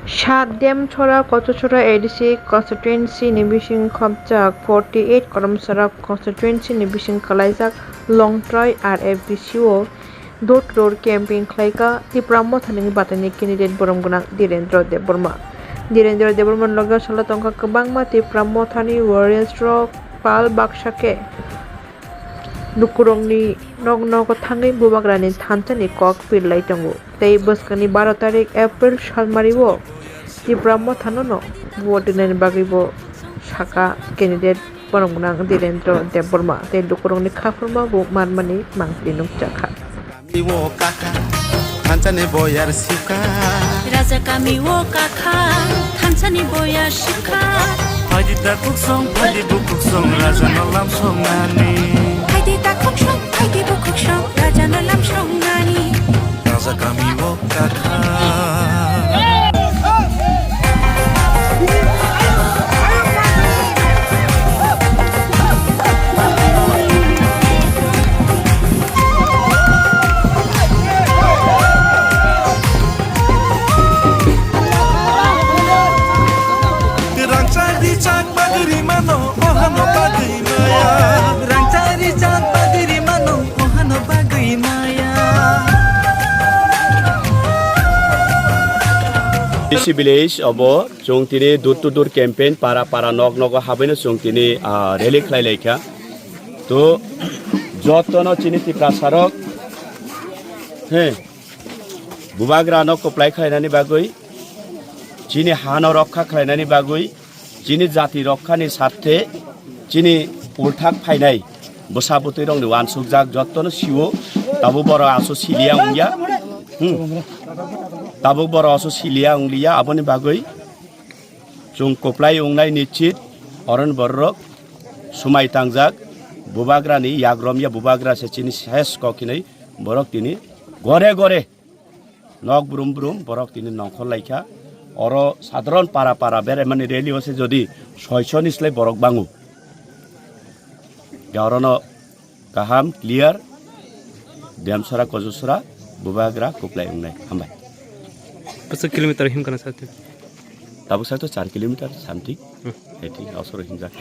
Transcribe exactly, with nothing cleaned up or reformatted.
Sat Demchora Kochachora A D C constituency ni bising khopjak forty eight Karamsara constituency ni bising kalaijak Longtrai R F B C o door to door campaign khlaika Tipra Motha ni batani candidate borom gwnang Dhirendra Debbarma. Dhirendra Debbarma ni loge salo tongkha kwbangma Tipra Motha ni warriors rok pal baksa khe lukurokni nok nogo thangwi bubagrani thansa ni kok pirlai tongo. Tei bwskangni baro tarik April salmario Tipra Mothano no vote rinani bagwi bo saka candidate borom gwnang Dhirendra Debbarma tei lukurokni khaphurma bo manmani mangpili nukjakha. Kami o kaka, thansa ni boyar sika. Raja kami o kaka, thansa ni boyar sika. Phaidi ta kuksong, phaidi bu kuksong, raja no lam song nani. Phaidi ta kuksong, phaidi bu kuksong, raja no lam song nani. Raja kami o kaka. Rangchak rijak bagwi rimano, ohano bagwi maya. Rangchak rijak bagwi rimano, ohano bagwi maya. D C village obo chwng tini door to door campaign para para nok nogo habaino chwng tini, ah, rally khlai laikha. To jotono chini Tiprasa rok, he, bubagrano kwplai khlainani bagwi, chini hano rokha khlainani bagwi, chini jati rokhani sarthe, chini ulthak phainai bwsa bwtwi rokni uansukjak jotono siwo, tabuk borok aso siliya wngya. Hmm. Tabuk borok aso siliya wngliya, aboni bagwi chwng kwplai wngnai nischit, oron borok swmai tangjak, bubagrani yagromya bubagra se chini ses kok hinwi borok tini gore gore nok brum brum borok tini nongkhor laikha. Oro sadharon para para beraimani rally o se jodi soiso ni slai borok bango, ya orono kaham clear, Demsora Kojosora bubagra kwplai wngnai. Hambai. Bwswk kilometer himkana sa twi? Tabuk sa to char kilometer something. Hmm. Eti osoro himjak.